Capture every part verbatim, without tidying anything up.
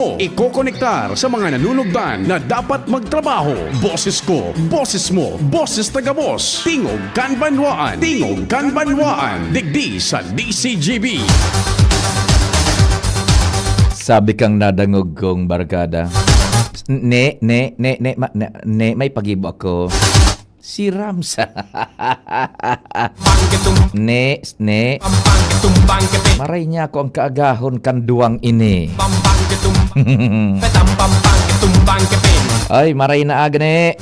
Ikokonektar sa mga nanunugdan na dapat magtrabaho. Boses ko, boses mo, boses ta gabos. Tingog kan Banwaan. Tingog kan Banwaan. Digdi sa D C G B. Sabi kang nadangog kong barkada. Ne, ne, ne, ne, ma, ne, ne, may pagibo ako. Si Rams. Ne, ne. Maray niya ako ang kaagahon kan duwang ini. Ay, maray na aga ni.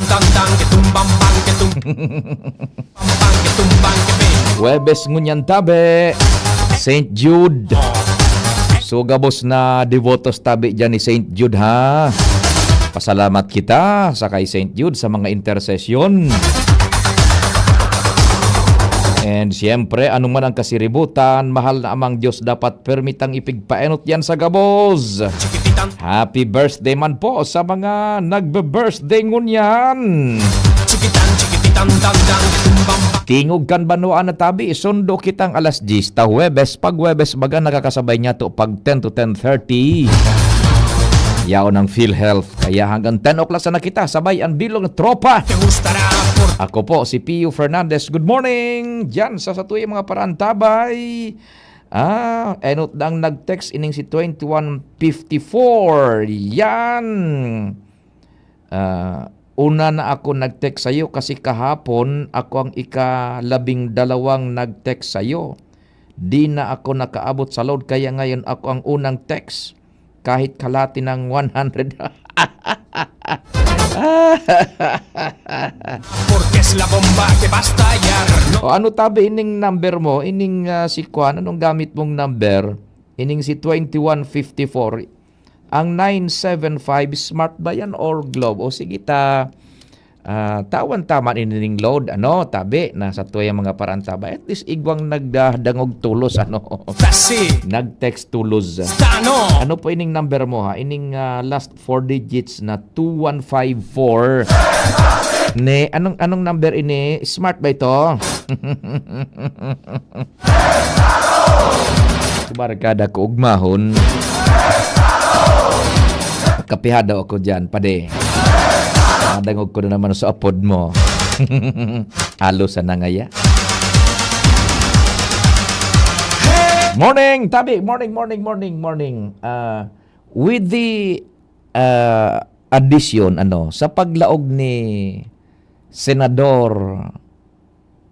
Huwebes ngunyan tabi. Saint Jude. So, gabos na devotos tabi dyan ni Saint Jude, ha? Pasalamat kita sa kay Saint Jude sa mga intersesyon. And siyempre, anuman ang kasiributan, mahal na Amang Diyos, dapat permitang ipigpaenot yan sa gabos. Happy birthday man po sa mga nagbe-birthday ngunyan. Tingog kan Banwaan na tabi, sundo kitang alas diyes ta Huwebes. Pag Huwebes, baga nakakasabay niya to pag ten to ten thirty. Yaon ang PhilHealth. Kaya hanggang ten o'clock sana kita, sabay ang bilog na tropa. Ako po, si Pio Fernandez. Good morning! Diyan sa satuyang mga parantabay. Ah, enot na ang nag-text, ining si twenty-one fifty-four. Yan! Ah, una na ako nag-text sa'yo kasi kahapon ako ang ika-labing dalawang nag-text sa'yo. Di na ako nakaabot sa load kaya ngayon ako ang unang text. Kahit kalahati ng one hundred. Porque es la bomba que va a estallar. No. O ano tabi ining number mo? Ining, ah, si Kwan, anong gamit mong number? Ining si twenty-one fifty-four. Ang nine seven five, Smart ba yan or Globe? O sige ta, ah, tawan ta man ining load, ano, tabi na sa tuyang mga parantabay. At least igwang nagdadangog tulos, ano. Kasi Nag-text tulos. Sa ano? Ano po ining number mo, ha? Ining, ah, last four digits na two one five four. Ne, anong, anong number ini? Smart ba ito? Barkada ko ugmahon. Kapiha daw ako dyan, pade. Nadangog ko na naman sa apod mo. Alo sa nangaya. Morning, tabi. Morning, morning, morning, morning. Ah, with the, ah, addition, ano, sa paglaog ni Senador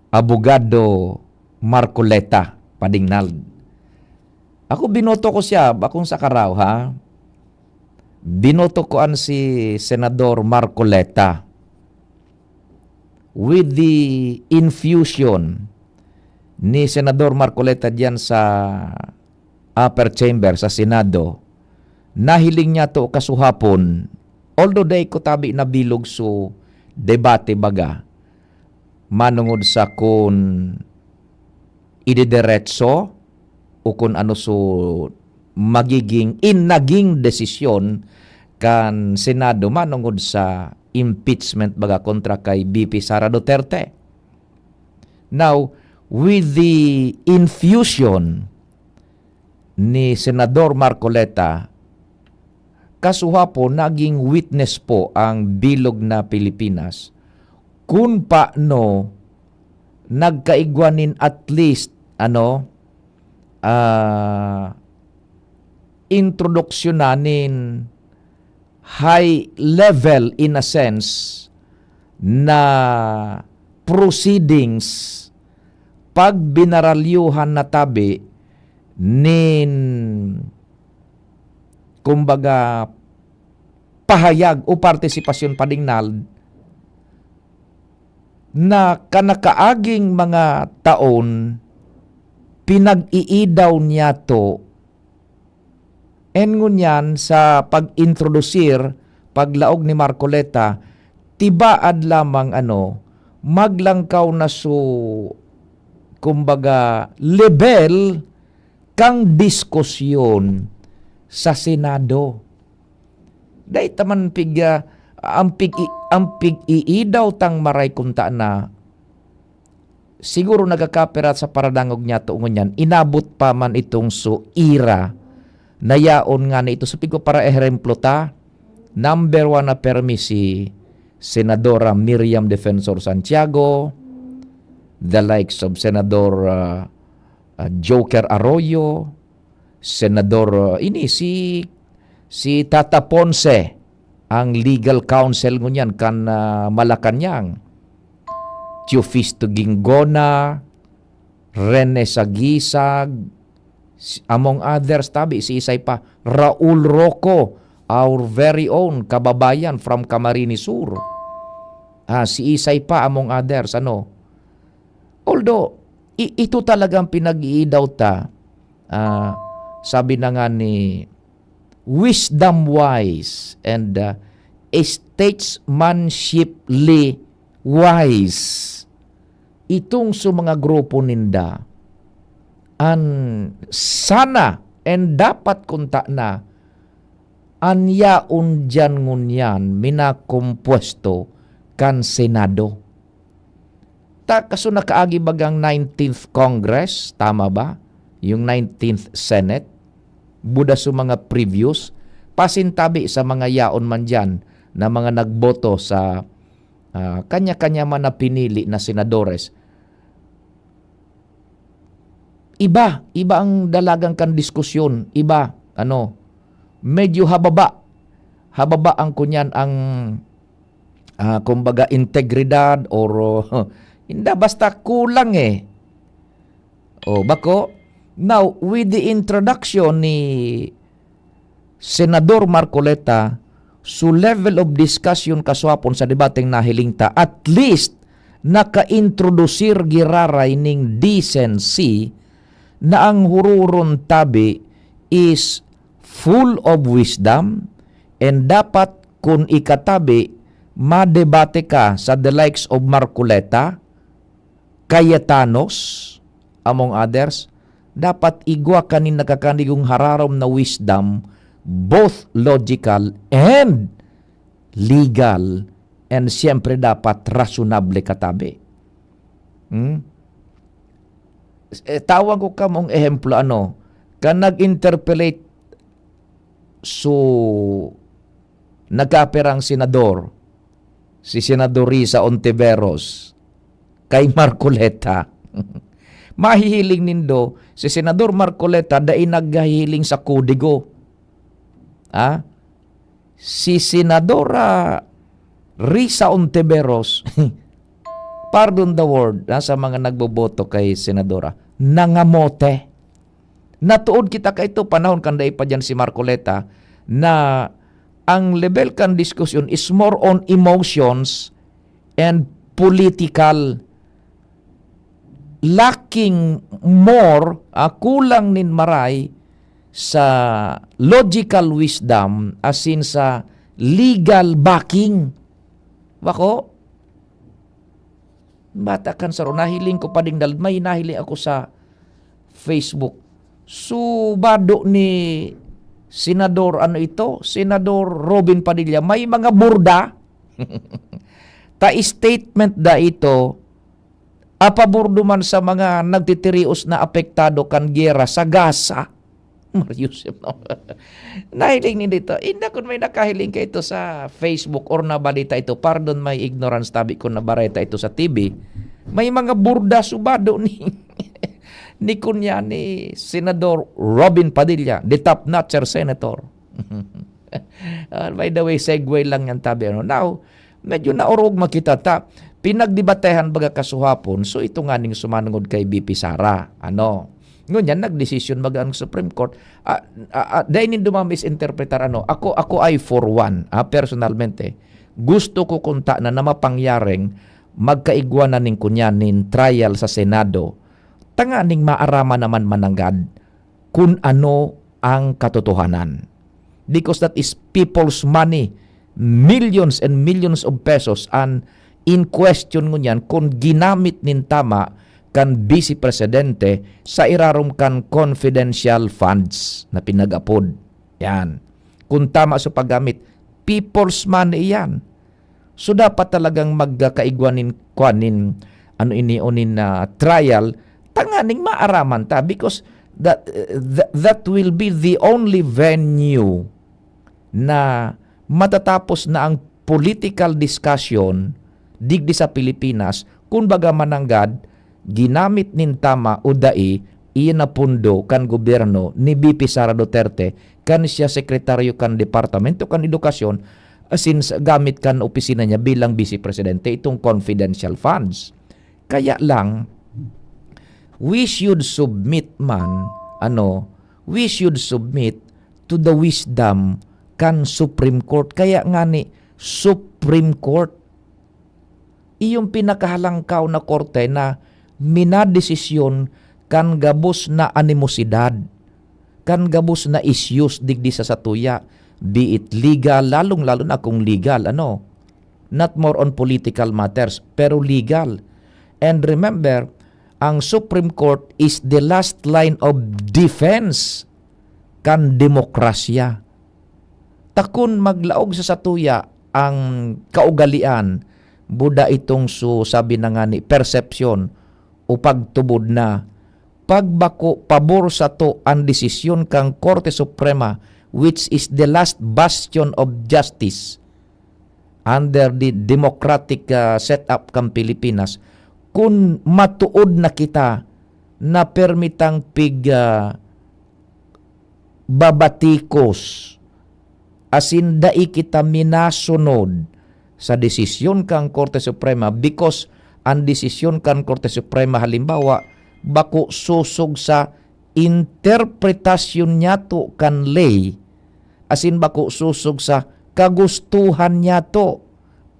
Abogado Marcoleta, Padingnal. Ako, binoto ko siya, bakong sa Karaw, ha? Binoto ko an si Senador Marcoleta. With the infusion ni Senador Marcoleta diyan sa upper chamber, sa Senado, nahiling niya to kasuhapon, although dai ko tabi nabilog so debate baga, manungod sa kun ididiretso o kun ano so magiging, in naging desisyon kan Senado manungod sa impeachment baga kontra kay V P Sara Duterte. Now, with the infusion ni Senador Marcoleta, kasuhapon naging witness po ang bilog na Pilipinas kun paano nagkaigwa nin at least, ano, ah, introduksyon na nin high level, in a sense, na proceedings pag binaralyuhan na tabi nin, kumbaga, pahayag o partisipasyon, Padingnal, na kanakaaging mga taon, pinag-iidaw niyato. And ngunyan, sa pag-introdusir, paglaog ni Marcoleta, tibaad lamang, ano, maglangkaw na su, kumbaga, level kang diskusyon sa Senado. Dai ta man pig-, ah, ang pig-, ang pig-iidaw tang maray kunta na siguro nagkakaperat sa paradangog niya to ngunyan, inabot pa man itong su ira nayaon nga na ito. Sabi ko, para ehemplo ta, number one na permi si Senadora Miriam Defensor Santiago, the likes of Senador, ah, ah, Joker Arroyo, Senador, ah, ini si, si Tata Ponce, ang legal counsel ngunyan kan, ah, Malacañang. Teofisto Guingona, Rene Sagisag, si, among others, tabi, si isay pa, Raul Roco, our very own kababayan from Camarines Sur. Ah, si isay pa, among others, ano. Although, i-, ito talagang pinag-iidaw ta, ah, sabi na nga ni, wisdom-wise and, ah, statesmanshiply wise. Itong sa mga grupo ninda, an sana and dapat kunta na, an yaon diyan ngunyan minakompuesto kan Senado. Ta, kaso nakaagi bagang nineteenth Congress, tama ba? Yung nineteenth Senate, buda sa mga previous, pasintabi sa mga yaon man diyan na mga nagboto sa, ah, kanya-kanya man na pinili na senadores. Iba, iba ang dalagan kan diskusyon, iba, ano, medyo hababa. Hababa ang kunyan ang, ah, kumbaga, integridad or, inda, basta kulang eh. O, bako? Now, with the introduction ni Senador Marcoleta, so level of discussion kaswapon sa debateng nahiling ta, at least, naka-introdusir giraray ning decency na ang hururon tabi is full of wisdom, and dapat kun ikatabi, madebate ka sa the likes of Marcoleta, Cayetanos, among others, dapat igwa ka nin nakakanigong hararom na wisdom, both logical and legal, and siyempre dapat rasyonable katabi. Hmm? Eh, tawag ko kamong ehemplo, ano, kan nag-interpellate so nagkapirang senador, si Senador Risa Ontiveros, kay Marcoleta. Mahihiling nindo, si Senador Marcoleta dai naghahiling sa kodigo. Ah? Si Senadora Risa Ontiveros, pardon the word, ah, sa mga nagboboto kay Senadora, nangamote. Natuod kita kaito panahon kan dai pa diyan si Marcoleta, na ang level kan diskusyon is more on emotions and political, lacking more, ah, kulang nin maray sa logical wisdom asin sa legal backing. Bako? Bata kan saro, nahiling ko pa ding dal-, may nahiling ako sa Facebook. So, bado ni Senador, ano ito? Senador Robin Padilla, may mga burda. Ta statement da ito, apabor duman sa mga nagtitirios na apektado kan giyera sa Gaza. Marius, no? Nahiling nindo ito. Inda kun may nakahiling ka ito sa Facebook or nabalita ito, pardon my ignorance, tabi ko nabareta ito sa T V. May mga burda subado ni, ni kunya ni Senador Robin Padilla, the top notcher senator. Ah, by the way, segue lang yan, tabi, ano. Now, medyo naorog makita ta. Pinagdebatehan baga kasuhapon, so ito nga ning sumanungod kay V P Sara. Ano? Ngunyan, nagdesisyon baga ang Supreme Court. Ah, ah, ah, dai nindo ma-misinterpretar, ano. Ako, ako ay for one, ah, personalmente. Gusto ko kunta na, na mapangyaring magkaigwa na ning kunyan nin trial sa Senado. Tanganing maaraman naman mananggad kun ano ang katotohanan. Because that is people's money, millions and millions of pesos, and in question ngunyan kun ginamit nin tama kan Vice Presidente sa irarom kan confidential funds na pinag-apod. Yan. Kun tama sa paggamit, people's money yan. So, dapat talagang magkaigwa nin, kwan, nin, ano ini, o nin, ah, trial, tanganing maaraman ta, because that, that, that will be the only venue na matatapos na ang political discussion digdi sa Pilipinas, kun baga mananggad, ginamit nin tama o dai, iyan na pundo kan gobyerno ni V P Sara Duterte, kan siya sekretaryo kan Departamento kan Edukasyon, asin sa gamit kan opisina niya bilang Vice Presidente, itong confidential funds. Kaya lang, we should submit man, ano, we should submit to the wisdom kan Supreme Court. Kaya nga ni Supreme Court, iyong pinakahalangkaw na korte na minadesisyon kan gabos na animosidad, kan gabos na issues digdi sa satuya, be it legal, lalong-lalo na kung legal, ano, not more on political matters, pero legal. And remember, ang Supreme Court is the last line of defense kan demokrasya. Ta kun maglaog sa satuya ang kaugalian, buda itong su-, sabi na nga ni, persepsyon o pagtubod na, pagbako pabor sato an desisyon kan Korte Suprema, which is the last bastion of justice under the democratic, ah, setup kan Pilipinas, kun matuod na kita na permitang pig, ah, babatikos, asin dai kita minasunod sa desisyon kan Korte Suprema, because an desisyon kan Korte Suprema, halimbawa, bako sosog sa interpretasyon niyato kan ley, asin bako sosog sa kagustuhan niyato,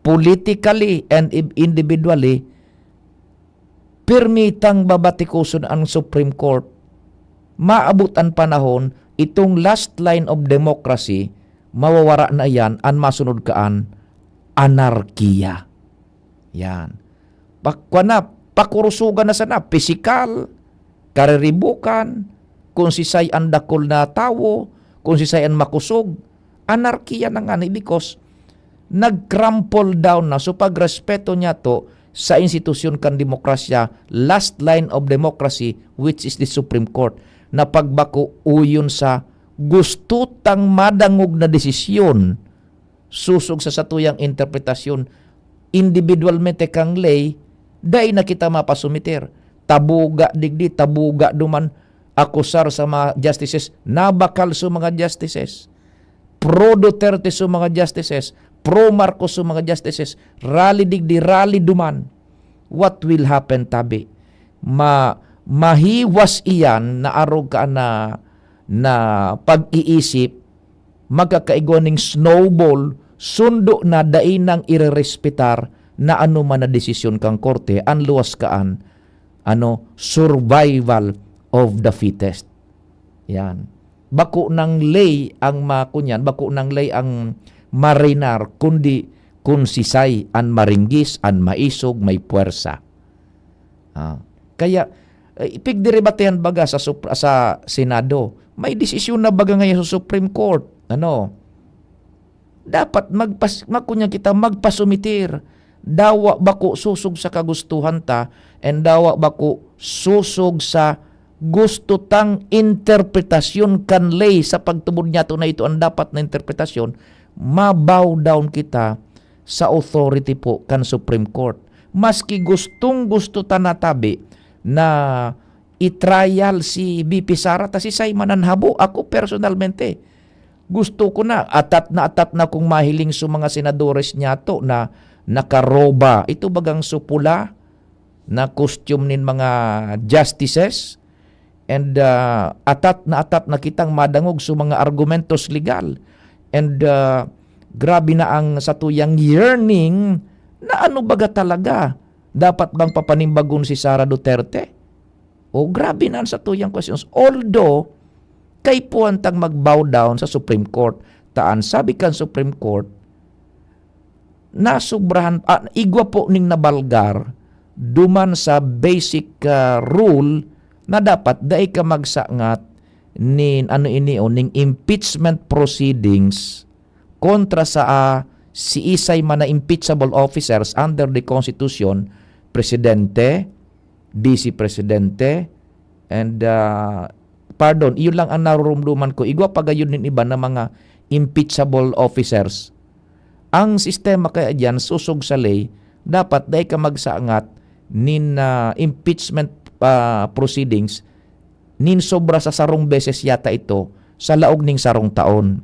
politically and i-, individually, pirmi tang babatikoson an Supreme Court. Maabot an panahon, itong last line of democracy, mawawara na iyan, an masunod kaan, anarkiya. Yan. Pakwan na, pakurusogan na sana, pisikal, kariribukan, kung sisay an dakul na tawo, kung sisay an makosog, anarkiya na ngani, because nag-crumple down na. So, pagrespeto niyato sa institusyon kan demokrasya, last line of democracy, which is the Supreme Court, na pagbako uyon sa gusto tang madangog na desisyon, sosog sa satuyang interpretasyon, individualmente kang ley, dai na kita mapasumiter. Tabuga digdi, tabuga duman, akusar sa mga justices, nabakal sa mga justices. Pro Duterte sa mga justices, pro Marcos sa mga justices, rally digdi, rally duman. What will happen, tabi? Ma-, mahiwas iyan na arog ka na, na pag-iisip, magkakaigwa ning snowball, sundo na dai nang irerespetar na anoman na desisyon kan korte, an luwas kaan, ano, survival of the fittest. Yan. Bako nang ley ang makunyan, bako nang ley ang marinar, kundi kun sisay an maringgis, an maisog, may puwersa. Ah, kaya, eh, pigderebatihan baga sa Supra-, sa Senado, may desisyon na baga ngayon sa Supreme Court. Ano? Dapat magpas-, magkunyan kita, magpasumitir. Dawa bako sosog sa kagustuhan ta, and dawa bako sosog sa gusto tang interpretasyon kan ley sa pagtubod niyato na ito ang dapat na interpretasyon, ma-bow down kita sa authority po kan Supreme Court. Maski gustong-gusto ta na tabi na i-trial si V P Sara ta sisay man an habo. Ako personalmente, gusto ko na, atat na atat na kong mahiling sa mga senadores niyato na nakaroba. Ito bagang supula na costume nin mga justices. And, ah, atat na atat na kitang madangog sa mga argumentos legal. And, ah, grabe na ang satuyang yearning na ano baga talaga? Dapat bang papanimbagon si Sara Duterte? O, grabe na an satuyang questions. Although, kaipuhan tang mag-bow down sa Supreme Court. Ta an sabi kan Supreme Court, nasobrahan, ah, igwa po ning nabalgar duman sa basic, ah, rule na dapat dai ka magsangat nin, ano ini, o, ning impeachment proceedings kontra sa, ah, siisay man na impeachable officers under the Constitution, presidente, vice presidente, and, ah, Pardon, iyon lang ang narurumduman ko. Igwa pa gayon nin iba na mga impeachable officers. Ang sistema kaya diyan, sosog sa ley, dapat dai ka magsaangat nin, ah, impeachment, ah, proceedings nin sobra sa sarong beses yata ito sa laog ning sarong taon.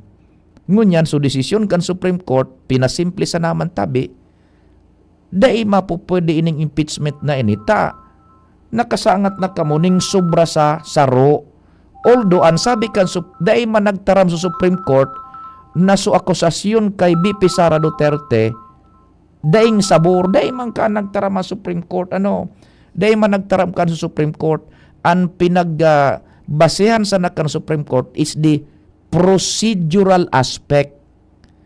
Ngunyan, so desisyon kan Supreme Court, pinasimple sana man tabi, dai mapupwede ining impeachment na ini ta nakasangat na kamo ning sobra sa saro. Although, ang sabi kan Sup-, dai man nagtaram sa Supreme Court na so akusasyon kay V P Sara Duterte daing sabor, dai man ka nagtaram ang Supreme Court, ano, dai man nagtaram kan sa Supreme Court. Ang pinag, ah, basehan sana kan Supreme Court is the procedural aspect.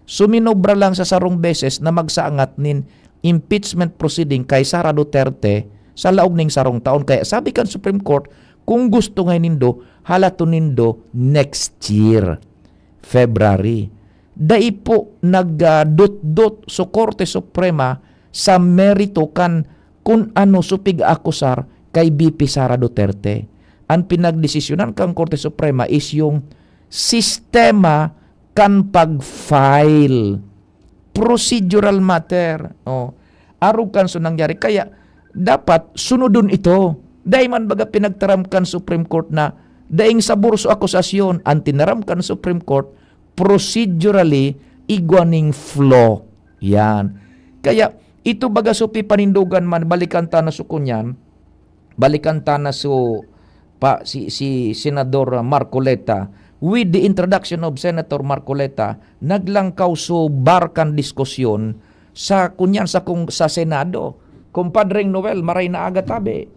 Suminobra lang sa sarong beses na magsaangat nin impeachment proceeding kay Sara Duterte sa laog ning sarong taon. Kaya sabi kan Supreme Court, kung gusto ngay nindo, halaton nindo next year, February. Dai po nagdutdot so Korte Suprema sa merito kan kun ano so pig-aakusar kay V P Sara Duterte. Ang pinagdesisyonan kan Korte Suprema is yung sistema kan pag-file. Procedural matter. Oh. Arog kan so nangyari. Kaya, dapat sunodon ito. Dai man baga pinagtaram kan Supreme Court na daing sabor so akusasyon. Ang tinaram kan Supreme Court, procedurally, igwa ning flaw. Yan. Kaya, ito baga so pipanindogan man, balikan ta na so kunyan, balikan ta na so pa, si, si Senador Marcoleta. With the introduction of Senator Marcoleta, naglangkaw so barkan diskusyon sa, kunyan sa, kung, sa Senado. Kumpadreng Noel, maray na aga tabi.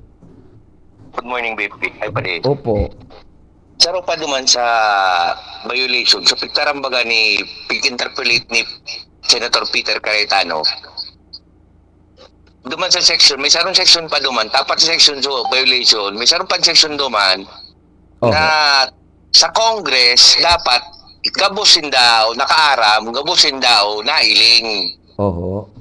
Good morning, B P. Ay, pare. Opo. Saro pa duman sa violation, sa pigtarambaga ni, pig-interpolate ni Senator Peter Cayetano. Duman sa section, may sarong section pa duman, tapat sa section sa violation, may sarong pang section duman Oho. na sa Congress, dapat gabos sinda o nakaaram, gabos sinda o nailing. Oho.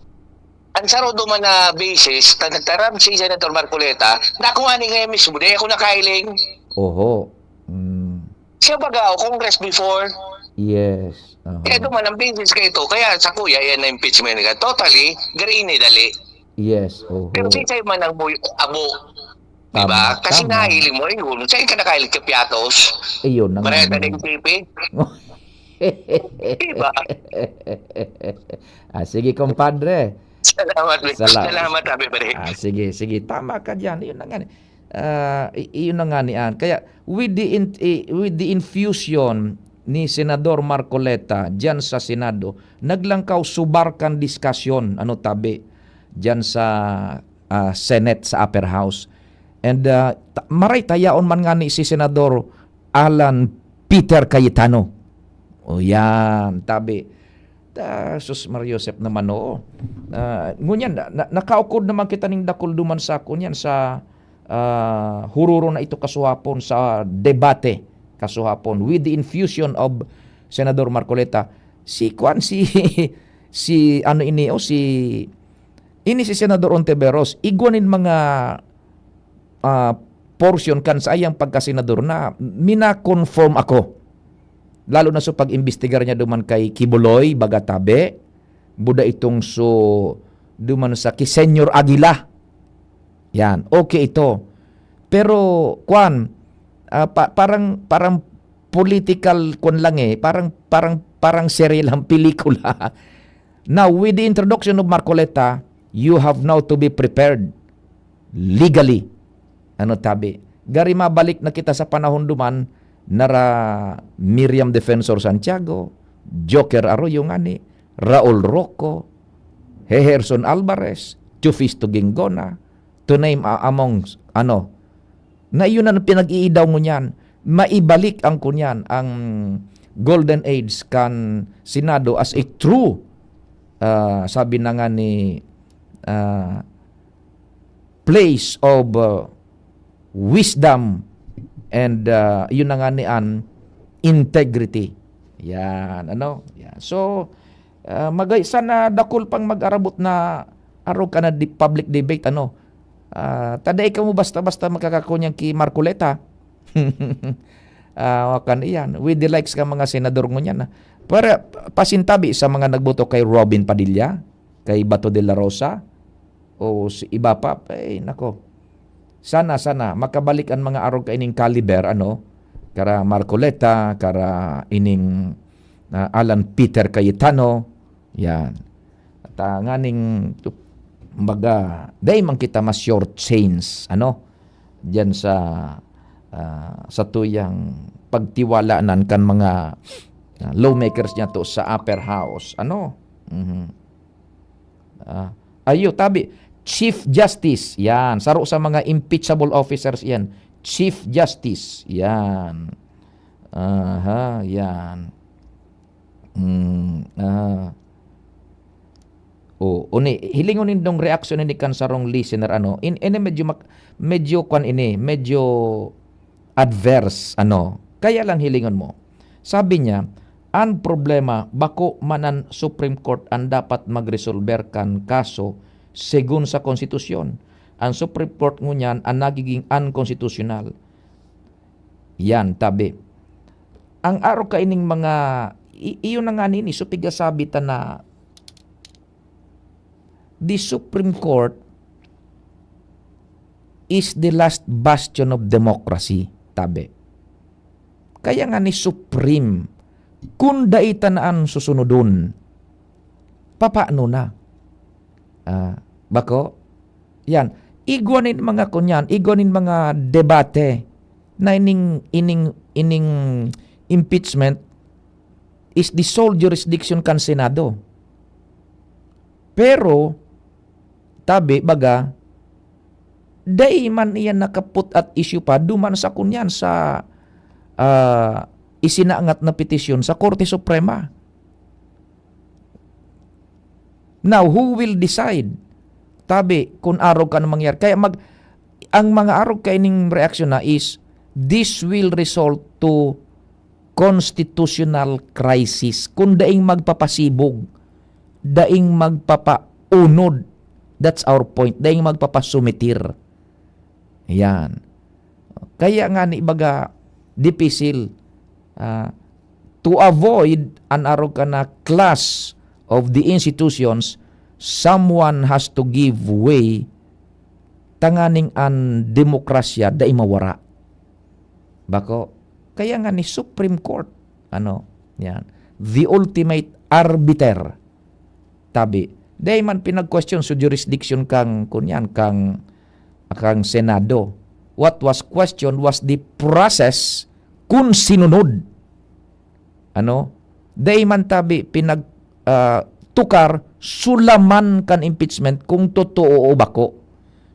Ang saro duman na basis, ta nagtaram si Senator Marcoleta, na ako nga ni ngayon mismo, di ako nakailing. Oho. Mm. Siya baga, o Congress before. Yes. Oho. Kaya duman ang basis ka ito. Kaya sa kuya, yan na impeachment ka. Totally, gari ini, dali. Yes. Oho. Pero si Chay man ang boy, abo. Diba? Tama, Kasi tama. Nailing mo yun. Saan ka nakailing sa piatos? Ayun na nga. Pareha ka Ano. ng T P. Diba? Ah, sige, kumpadre. Salamat, Rick. Salamat. Salamat, Abi Pare. Ah, sige, sige. Tama ka dyan. Yun na nga ni. Ah, y- yun na nga ni Ann. Kaya, with the, in, i- with the infusion ni Senador Marcoleta dyan sa Senado, naglangkaw subarkan diskusyon, ano tabi, dyan sa ah, Senate, sa Upper House. And ah, ta- maray tayaon man nga ni si Senador Alan Peter Cayetano. O yan, tabi. Ta, sus, Mario Joseph naman, oo. Ah, ngunyan, na, na, nakaukod naman kita ning dakul duman sa, kunyan, sa ah, hururo na ito kasuhapon sa debate kasuhapon with the infusion of Senador Marcoleta. Si, kwan, si, si, ano ini, o si, ini si Senador Ontiveros, igwa nin mga ah, portion kan sa iyang pagkasenador na mina-confirm ako. Lalo na sa pag-imbestigar niya duman kay Quiboloy, baga tabi, buda itong so duman sa ki Senyor Aguila. Yan, okay ito. Pero, kwan, ah, pa- parang, parang political, kwan lang eh, parang, parang, parang serye lang pelikula. Now, with the introduction of Marcoleta, you have now to be prepared legally. Ano tabi? Gari mabalik na kita sa panahon duman, nara Miriam Defensor Santiago, Joker Arroyo ngani, Raul Roco, Heherson Alvarez, Teofisto Guingona, to name a- among, ano, na iyon ang pinag-iidaw ngunyan. Maibalik ang kunyan, ang golden age kan Senado as a true, ah, sabi na nga ni, ah, place of uh, wisdom and uh, yun na nga ni an integrity. Yan, ano? Yan. So, uh, magay sana dakul pang mag-arabot na arog ka na di- public debate, ano? Uh, taday ka mo basta-basta makakakunyang ki Marcoleta. ah, kan iyan, with the likes kan mga senador ngunyan, ah. Para pasintabi sa mga nagboto kay Robin Padilla, kay Bato de la Rosa, o si iba pa, ay, nako. Sana, sana, makabalik an mga arog kaining caliber, ano, kara Marcoleta, kara ining, ah, Alan Peter Cayetano, yan. At, ah, nganing, kumbaga, dai man kita ma-shortchange, ano, diyan sa, ah, sa tuyang pagtiwala nan kan mga, ah, lawmakers niya to sa upper house, ano. Mhm. Ah, ayo, tabi, Chief Justice, yan. Saro sa mga impeachable officers yan. Chief Justice, yan. Aha, yan. Hmm, ah. Oh, uni, hilingon nindong reaksyon ni kan sarong listener, ano, in, ini medyo mak-, medyo kwan ini, medyo adverse, ano. Kaya lang hilingon mo. Sabi niya, "Ang problema, bako man an Supreme Court ang dapat magresolber kan kaso segun sa konstitusyon. Ang Supreme Court ngunyan ang nagiging unconstitutional." Yan, tabi. Ang arog kaining mga, i-, iyo na nga nini, so pigasabi ta na the Supreme Court is the last bastion of democracy, tabi. Kaya nga ni Supreme, kung dai ta na an susunodon, papaano na? Ah, bako? Yan. Igwa nin mga kunyan, igwa nin mga debate na ining, ining, ining impeachment is the sole jurisdiction kan Senado. Pero, tabi, baga, dai man iyan nakaput at issue pa, duman sa kunyan sa, ah, isinangat na petisyon sa Korte Suprema. Now, who will decide? Tabi, kun arog kan mangyari. Kaya mag-, ang mga arog kaining reaksyon na is, this will result to constitutional crisis. Kung daing magpapasibog, daing magpapaunod. That's our point. Daing magpapasumitir. Yan. Kaya nga ni baga, dipisil, ah, to avoid an arog ka na clash of the institutions, someone has to give way tanganing an demokrasya dai mawara. Bako, kaya nga ni Supreme Court, ano, yan, the ultimate arbiter, tabi. Dai man pinag-question sa jurisdiction kang, kunyan, kang, kang Senado. What was questioned was the process kun sinunod. Ano? Dai man tabi pinag-, ah, tukar sulaman kan impeachment kung totoo o bako.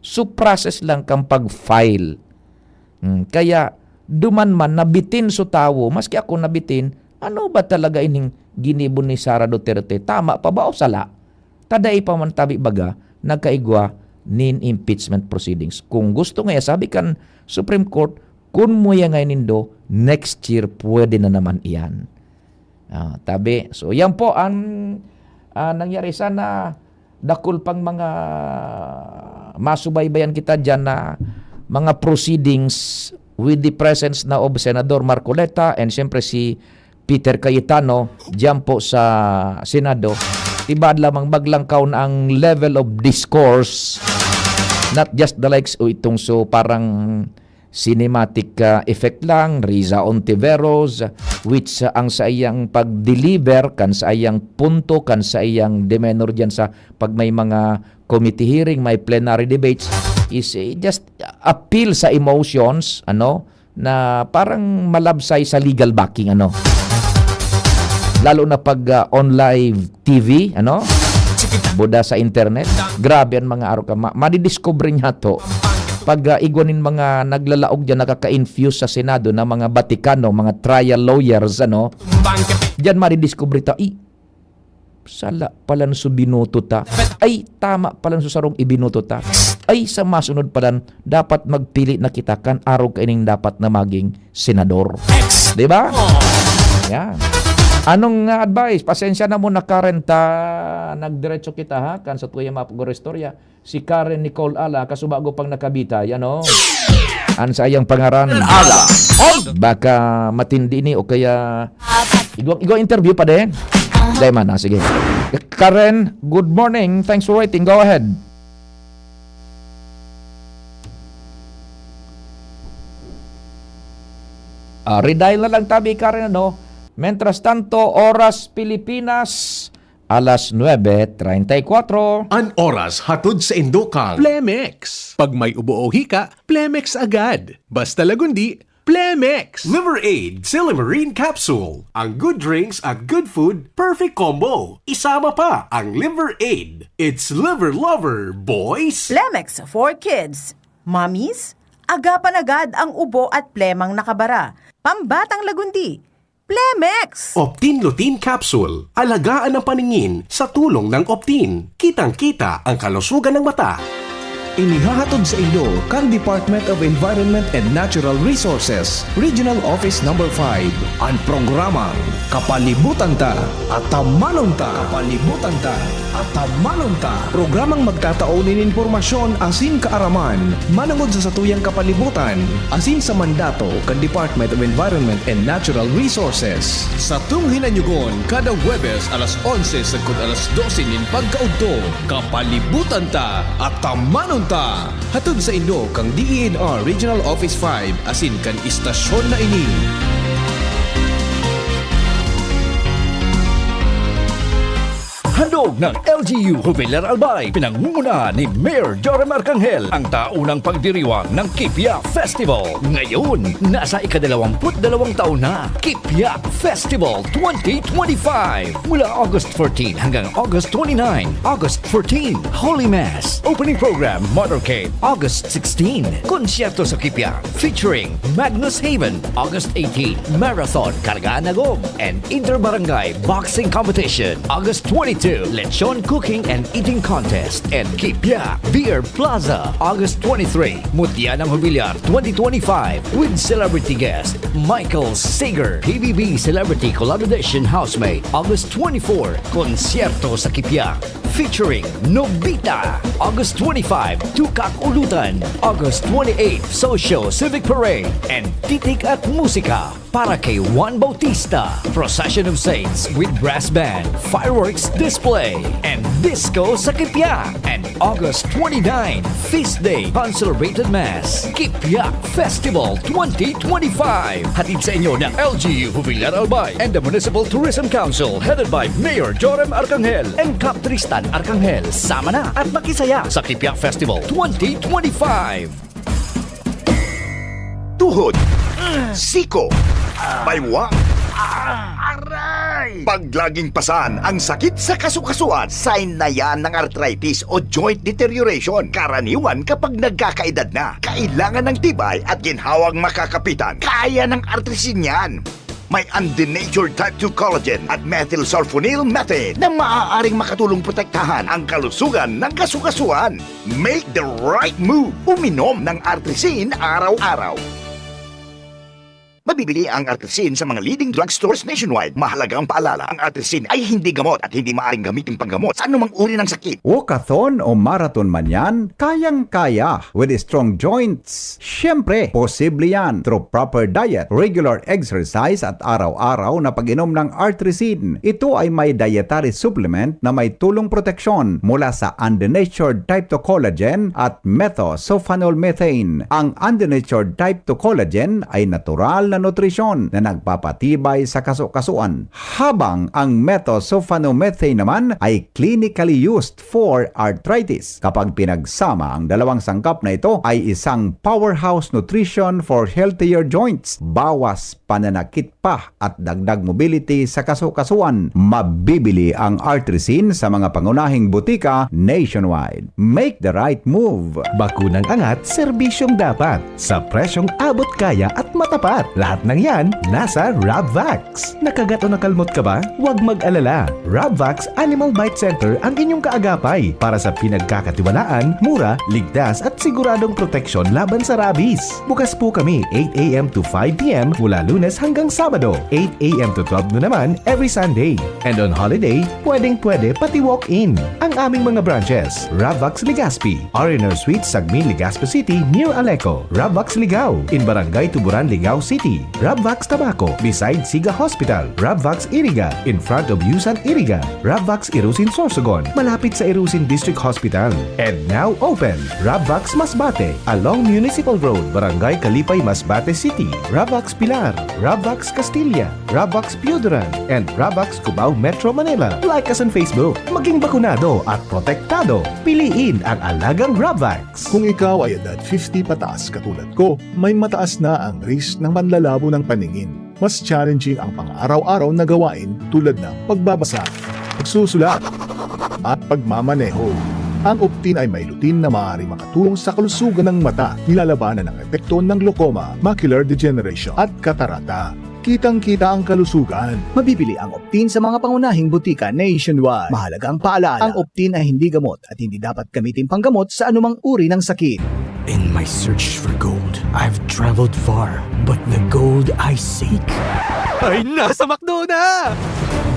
So, process lang kan pag-file. Hmm, kaya duman man nabitin so tawo, maski ako nabitin, ano ba talaga ining ginibo ni Sara Duterte? Tama pa ba o sala? Ta dai pa man tabi baga nagkaigwa nin impeachment proceedings. Kung gusto ngaya, sabi kan Supreme Court, kun muya ngaya nindo, next year pwede na naman iyan. Ah, tabi. So, yan po ang, ah, nangyari. Sana dakul pang mga masubaybayan kita diyan na mga proceedings with the presence na of Senador Marcoleta and siyempre si Peter Cayetano diyan po sa Senado. Tibaad lamang maglangkaw na ang level of discourse, not just the likes o itong so parang cinematic, ah, effect lang, Riza Ontiveros, which, ah, ang saiyang pag-deliver, kan saiyang punto, kan saiyang demeanor diyan sa pag may mga committee hearing, may plenary debates, is, eh, just appeal sa emotions, ano, na parang malabsay sa legal backing, ano. Lalo na pag, ah, on live T V, ano, buda sa internet. Grabe ang mga arog ka. Ma-, madidiscover niya to. Pag, ah, igwa nin mga naglalaog diyan, nakaka-infuse sa Senado na mga Batikano, mga trial lawyers, ano, diyan madidiscover ta, "Ih, sala palan so binoto ta. Ay, tama palan so sarong ibinoto ta. Ay, sa masunod palan, dapat magpili na kita kan arog kaining dapat na maging senador." Di ba? Yan. Anong, ah, advice? Pasensya na muna, Karen, ta nagdiretso kita, ha? Kan sa tuya mapag-istorya. Si Karen Nicole Ala, kasubago pang nakabitay, ano? An saiyang pangaran. Ala, on. Baka matindi ni o kaya igwa, igwa interview pa din. Dai man, ah, sige. Karen, good morning. Thanks for waiting. Go ahead. Ah, redial na lang tabi, Karen, ano? Mientras tanto, oras Pilipinas, alas nuebe treinta y cuatro. An oras hatod sa indo kan Plemex. Pag may ubo o hika, Plemex agad. Basta Lagundi, Plemex! Liver Aid, Silymarin Capsule. Ang good drinks at good food, perfect combo. Isama pa ang Liver Aid. It's Liver Lover, boys! Plemex for kids. Mommies, agapan agad ang ubo at plemang nakabara. Pambatang Lagundi, Plemex! Optin Lutein Capsule. Alagaan ang paningin sa tulong ng Optin. Kitang-kita ang kalusugan ng mata. Inihahatod sa indo kan Department of Environment and Natural Resources, Regional Office Number five, an programang Kapalibutan Ta, Atamanon Ta. Kapalibutan Ta, Atamanon Ta. Programang magtatao nin impormasyon asin kaaraman manongod sa satuyang kapalibutan asin sa mandato kan Department of Environment and Natural Resources. Satong hinanyugon kada Huwebes alas onse sagkod alas dose nin pagkaudto. Kapalibutan Ta, Atamanon Ta. Hatod sa indo kan D E N R Regional Office five asin kan istasyon na ini. Handog ng L G U Jubilar Albay, pinangungunahan ni Mayor Joram Arcangel, ang taunang pagdiriwang ng Kipia Festival. Ngayon, nasa ikadalawamput dalawang taon na. Kipia Festival twenty twenty-five. Mula August fourteen hanggang August twenty-nine. August fourteen, Holy Mass. Opening program, Motorcade. August sixteen, Konsyerto sa Kipia, featuring Magnus Haven. August eighteen, Marathon, Kargaan na Gob and Inter-Barangay Boxing Competition. August twenty-two, Lechon Cooking and Eating Contest and Kipia Beer Plaza. August twenty-three, Mutya ng Jubilar twenty twenty-five with celebrity guest Michael Sager, P B B Celebrity Collaboration Housemate. August twenty-four, Konsyerto sa Kipia featuring Nobita. August twenty-five, Tukak Ulutan. August twenty-eight, Socio Civic Parade and Titik at Musika para kay Juan Bautista. Procession of Saints with brass band, fireworks display, and disco sa Kipia. And August twenty-nine, Feast Day, Pan Celebrated Mass. Kipia Festival twenty twenty-five. Hatid sa inyo ng L G U Jubilar Albay and the Municipal Tourism Council, headed by Mayor Joram Arcangel and Kap Tristan Arcangel. Sama na at makisaya sa Kipia Festival twenty twenty-five. Tuhod, siko, baywang, aray! Pag laging pasan ang sakit sa kasukasuan, sign na yan ng arthritis o joint deterioration. Karaniwan kapag nagkakaedad na, kailangan ng tibay at ginhawang makakapitan. Kaya ng Artrisin yan. May undenatured type two collagen at methylsulfonyl methane na maaaring makatulong protektahan ang kalusugan ng kasukasuan. Make the right move. Uminom ng Artrisin araw-araw. Mabibili ang Artrisin sa mga leading drugstores nationwide. Mahalagang paalala, ang Artrisin ay hindi gamot at hindi maaaring gamitin panggamot sa anumang uri ng sakit. Walkathon o marathon man yan, kayang-kaya with strong joints. Siyempre, posible yan through proper diet, regular exercise at araw-araw na pag-inom ng Artrisin. Ito ay may dietary supplement na may tulong proteksyon mula sa undenatured type two collagen at methosulfonol methane. Ang undenatured type two collagen ay natural na nutrisyon na nagpapatibay sa kasukasuan, habang ang methosulfonomethane naman ay clinically used for arthritis. Kapag pinagsama, ang dalawang sangkap na ito ay isang powerhouse nutrition for healthier joints, bawas pananakit pa at dagdag mobility sa kasukasuan. Mabibili ang Artrisin sa mga pangunahing butika nationwide. Make the right move! Bakunang angat, serbisyong dapat. Sa presyong abot kaya at matapat. Lahat ng yan, nasa Rabvax. Nakagat o nakalmot ka ba? Huwag mag-alala. Rabvax Animal Bite Center ang inyong kaagapay para sa pinagkakatiwalaan, mura, ligtas at siguradong proteksyon laban sa rabies. Bukas po kami eight a m to five p m mula Lunes hanggang Sabado, eight a m to twelve noon naman every Sunday. And on holiday, pwedeng-pwede pati walk-in. Ang aming mga branches, Rabvax Legazpi, R and R Suite, Sagmin, Legazpi City, near Aleco, Rabvax Ligao, in Barangay Tuburan, Ligao City, Rabvax Tabaco, beside Siga Hospital, Rabvax Iriga, in front of Yusan Iriga, Rabvax Irusin Sorsogon, malapit sa Irusin District Hospital. And now open, Rabvax Masbate, along Municipal Road, Barangay Kalipay, Masbate City, Rabvax Pilar, Rabvax Castilla, Rabvax Pioduran, and Rabvax Cubao, Metro Manila. Like us on Facebook. Maging bakunado at protektado. Piliin ang alagang Rabvax. Kung ikaw ay edad fifty pataas katulad ko, may mataas na ang risk ng panlalabo ng paningin. Mas challenging ang pang-araw-araw na gawain tulad ng pagbabasa, pagsusulat, at pagmamaneho. Ang Optin ay may lutein na maaaring makatulong sa kalusugan ng mata, nilalabanan ang epekto ng glaucoma, macular degeneration, at katarata. Kitang-kita ang kalusugan. Mabibili ang Optin sa mga pangunahing butika nationwide. Mahalagang paalala, ang Optin ay hindi gamot at hindi dapat gamitin panggamot sa anumang uri ng sakit. In my search for gold, I've traveled far, but the gold I seek ay nasa McDo na!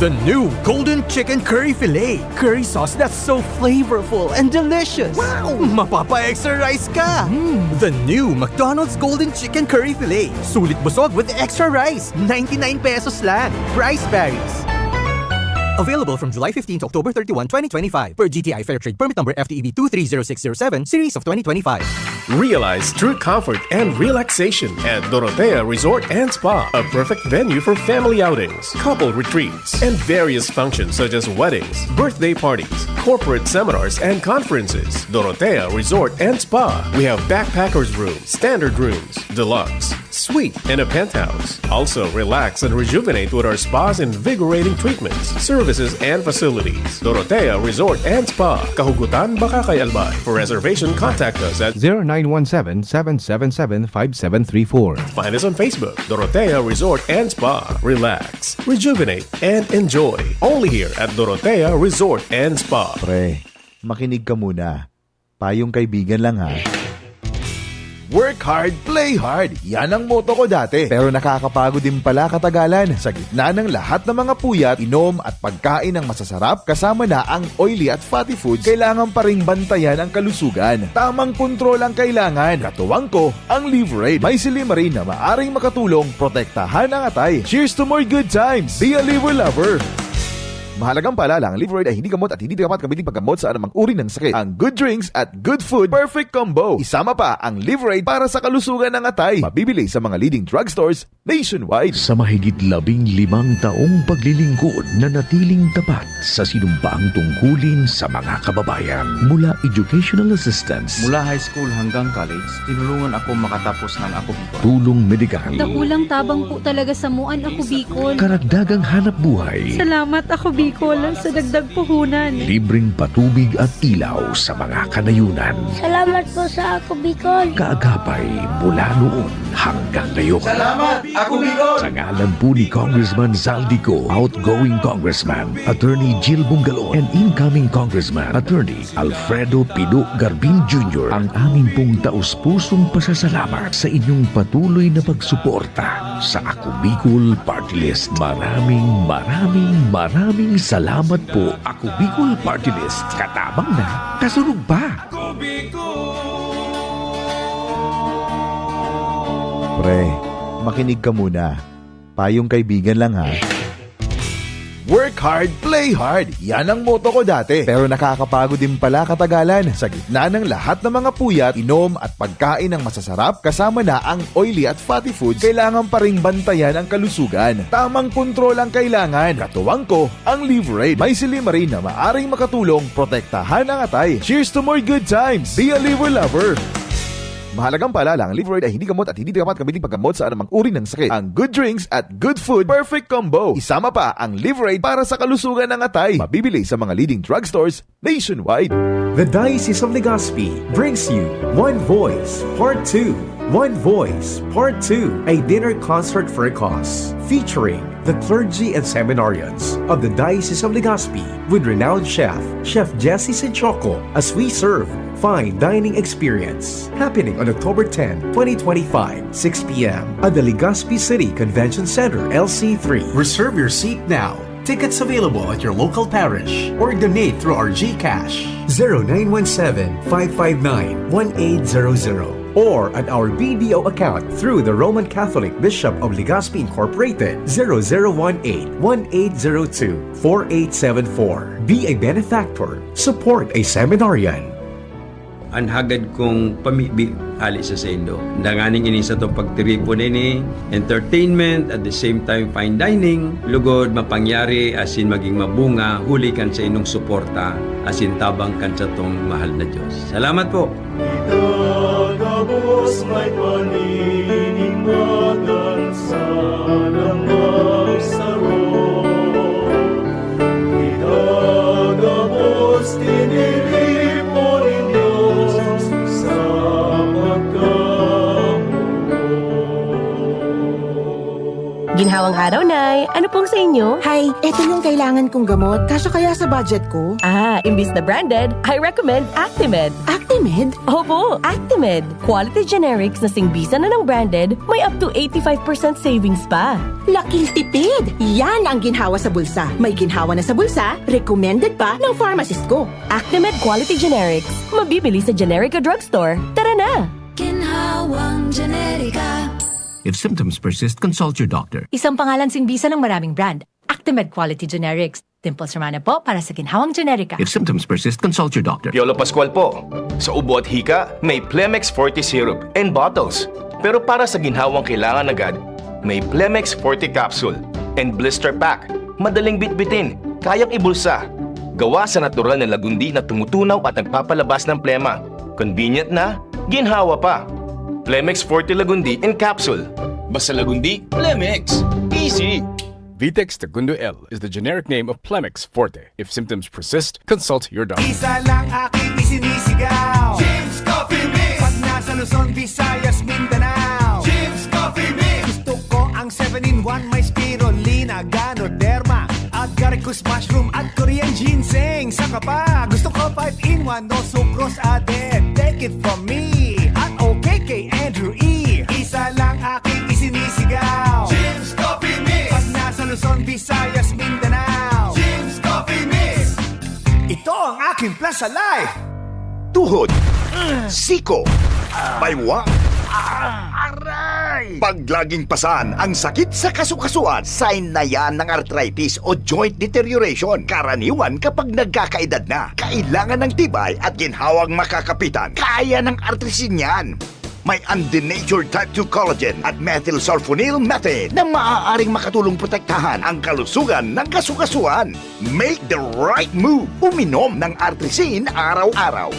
The new Golden Chicken Curry Fillet. Curry sauce that's so flavorful and delicious. Wow! Mapapa-extra rice ka! Mm. The new McDonald's Golden Chicken Curry Fillet. Sulit busog with extra rice. Ninety-nine pesos lang. Price varies. Available from July fifteen to October thirty-one, twenty twenty-five, per G T I Fair Trade Permit Number F T E B two three zero six zero seven, Series of twenty twenty-five. Realize true comfort and relaxation at Dorotea Resort and Spa, a perfect venue for family outings, couple retreats, and various functions such as weddings, birthday parties, corporate seminars, and conferences. Dorotea Resort and Spa. We have backpackers room, standard rooms, deluxe, suite, and a penthouse. Also, relax and rejuvenate with our spa's invigorating treatments, services, and facilities. Dorotea Resort and Spa, Kahugutan, Bacacay, Albay. For reservation, contact us at zero nine one seven, seven seven seven, five seven three four. Find us on Facebook, Dorotea Resort and Spa. Relax, rejuvenate, and enjoy. Only here at Dorotea Resort and Spa. Pre, makinig ka muna. Payong kaibigan lang, ha. Work hard, play hard. Yan ang motto ko dati. Pero nakakapagod din pala katagalan. Sa gitna ng lahat ng mga puyat, inom at pagkain ng masasarap, kasama na ang oily at fatty foods, kailangan pa ring bantayan ang kalusugan. Tamang kontrol ang kailangan. Katuwang ko, ang Liverade. May silimarin na maaring makatulong protektahan ang atay. Cheers to more good times! Be a Liver Lover! Mahalagang paalala, ang Liverade ay hindi gamot at hindi dapat gamitin paggamot sa anumang uri ng sakit. Ang good drinks at good food, perfect combo. Isama pa ang Liverade para sa kalusugan ng atay. Mabibili sa mga leading drugstores nationwide. Sa mahigit labing limang taong paglilingkod, nanatiling tapat sa sinumpaang tungkulin sa mga kababayan. Mula educational assistance, Mula high school hanggang college, tinulungan ako makatapos ng Ako Bicol. Tulong medikal, Dakulang tabang po talaga sa muan, Ako Bicol. Karagdagang hanap buhay. Salamat, Ako Bicol, sa dagdag puhunan. Libreng patubig at ilaw sa mga kanayunan. Salamat po sa Ako Bicol. Kaagapay mula noon hanggang ngayon. Salamat, Ako Bicol! Sa ngalan po ni Congressman Zaldy Co, outgoing Congressman, Attorney Jill Bungalon, and incoming Congressman, Attorney Alfredo Pido Garbin Junior, ang amin pong taus-pusong pasasalamat sa inyong patuloy na pagsuporta sa Ako Bicol Party List. Maraming, maraming, maraming salamat po, Ako Bicol Party List. Katabang na, kasunod pa! Pre, makinig ka muna. Payong kaibigan lang, ha. Work hard, play hard. Yan ang motto ko dati. Pero nakakapagod din pala katagalan. Sa gitna ng lahat ng mga puyat, inom at pagkain ng masasarap, kasama na ang oily at fatty foods, kailangan pa ring bantayan ang kalusugan. Tamang kontrol ang kailangan. Katuwang ko, ang Liverade. May silimarin na maaring makatulong protektahan ang atay. Cheers to more good times! Be a Liver Lover! Mahalagang paalala, ang Liverade ay hindi gamot at hindi dapat gamitin paggamot sa anumang uri ng sakit. Ang good drinks at good food, perfect combo. Isama pa ang Liverade para sa kalusugan ng atay. Mabibili sa mga leading drugstores nationwide. The Diocese of Legazpi brings you One Voice Part two. One Voice, Part two, a dinner concert for a cause, featuring the clergy and seminarians of the Diocese of Legazpi with renowned chef, Chef Jesse Sichoko, as we serve fine dining experience. Happening on October ten, twenty twenty-five, six p m at the Legazpi City Convention Center, L C three. Reserve your seat now. Tickets available at your local parish or donate through our GCash. Zero nine one seven, five five nine, one eight zero zero or at our B D O account through the Roman Catholic Bishop of Legazpi Incorporated, zero zero one eight, one eight zero two, four eight seven four. Be a benefactor. Support a seminarian. An hagad kong pamibi hale sa saindo. Danganing ini satong pagtiripon ini, entertainment, at the same time fine dining, lugod mapangyari asin magin mabunga huli kan saindong suporta asin tabang kan satong mahal na Dios. Salamat po! Itagabos may paninimagan sa damang saro. Itagabos tiniripo nin Dios sa pagkamuot. Ginhawang araw, Nay. Ano pong sa inyo? Hay, eto yung kailangan kong gamot. Kasya kaya sa budget ko? Ah, imbis na branded, I recommend Actimed. Actimed? Opo, Actimed. Quality generics na singbisan na ng branded, may up to eighty-five percent savings pa. Laking tipid! Yan ang ginhawa sa bulsa. May ginhawa na sa bulsa, recommended pa ng pharmacist ko. Actimed Quality Generics. Mabibili sa generic o drugstore. Tara na! Ginhawang Generica. If symptoms persist, consult your doctor. Isang pangalan singbisan ng maraming brand. Actimed Quality Generics. Dimples Romana po para sa Ginhawang Generica. If symptoms persist, consult your doctor. Piolo Pascual po. Sa ubo at hika, may Plemex Forte Syrup in bottles. Pero para sa ginhawang kailangan agad, may Plemex Forte Capsule and Blister Pack. Madaling bitbitin, kayang ibulsa. Gawa sa natural na lagundi na tumutunaw at nagpapalabas ng plema. Convenient na, ginhawa pa. Plemex Forte Lagundi in Capsule. Basta Lagundi, Plemex. Easy! Vitex Tagundo L is the generic name of Plemex Forte. If symptoms persist, consult your doctor. Isa lang aking isinisigaw. James Coffee Mix! Pag nasa Luzon, Visayas, Mindanao. James Coffee Mix! Gusto ko ang seven-in-one, may spirulina, ganoderma, agaricus mushroom at Korean ginseng. Saka pa, gusto ko five-in-one, no sucrose added. Take it from me at okay kay Andrew E. Isa lang aking isinisigaw. James Coffee Mix! Pag nasa Luzon, Visayas, Mindanao. James Coffee Mix! Ito ang aking plan sa life! Tuhod, siko, baywa, aray! Pag laging pasan ang sakit sa kasukasuan, sign na yan ng arthritis o joint deterioration. Karaniwan kapag nagkakaedad na, kailangan ng tibay at ginhawang makakapitan. Kaya ng Artrisin yan. May undenatured type two collagen at methylsulfonyl methane na maaaring makatulong protektahan ang kalusugan ng kasukasuan. Make the right move. Uminom ng Artrisin araw-araw.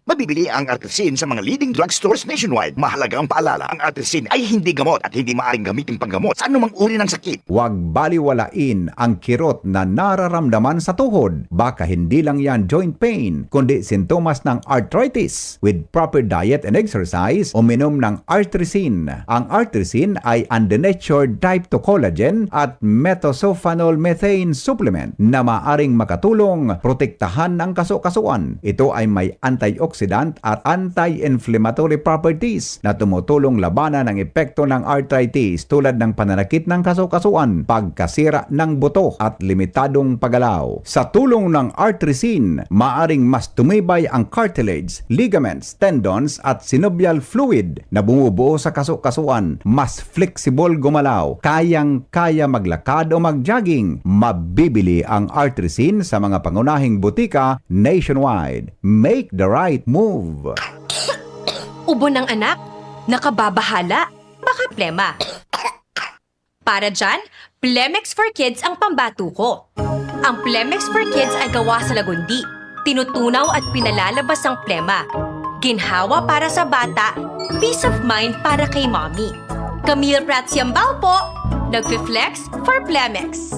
Mabibili ang Artrisin sa mga leading drugstores nationwide. Mahalaga ang paalala, ang Artrisin ay hindi gamot at hindi maaaring gamitin panggamot sa anumang uri ng sakit. Huwag baliwalain ang kirot na nararamdaman sa tuhod. Baka hindi lang yan joint pain, kundi sintomas ng arthritis. With proper diet and exercise, uminom ng Artrisin. Ang Artrisin ay undenatured type two collagen at methylsulfonyl methane supplement na maaring makatulong protektahan ang kasukasuan. Ito ay may antioxidant at anti-inflammatory properties na tumutulong labanan ang epekto ng arthritis tulad ng pananakit ng kasukasuan, pagkasira ng buto at limitadong paggalaw. Sa tulong ng Artrisin, maaring mas tumibay ang cartilage, ligaments, tendons at synovial fluid na bumubuo sa kasukasuan, mas flexible gumalaw, kayang-kaya maglakad o mag-jogging. Mabibili ang Artrisin sa mga pangunahing butika nationwide. Make the right move! Ubo ng anak, nakababahala, baka plema. Para dyan, Plemex for Kids ang pambato ko. Ang Plemex for Kids ay gawa sa lagundi. Tinutunaw at pinalalabas ang plema. Ginhawa para sa bata, peace of mind para kay mommy. Camille Prats Yambao po, nagfi-flex for Plemex.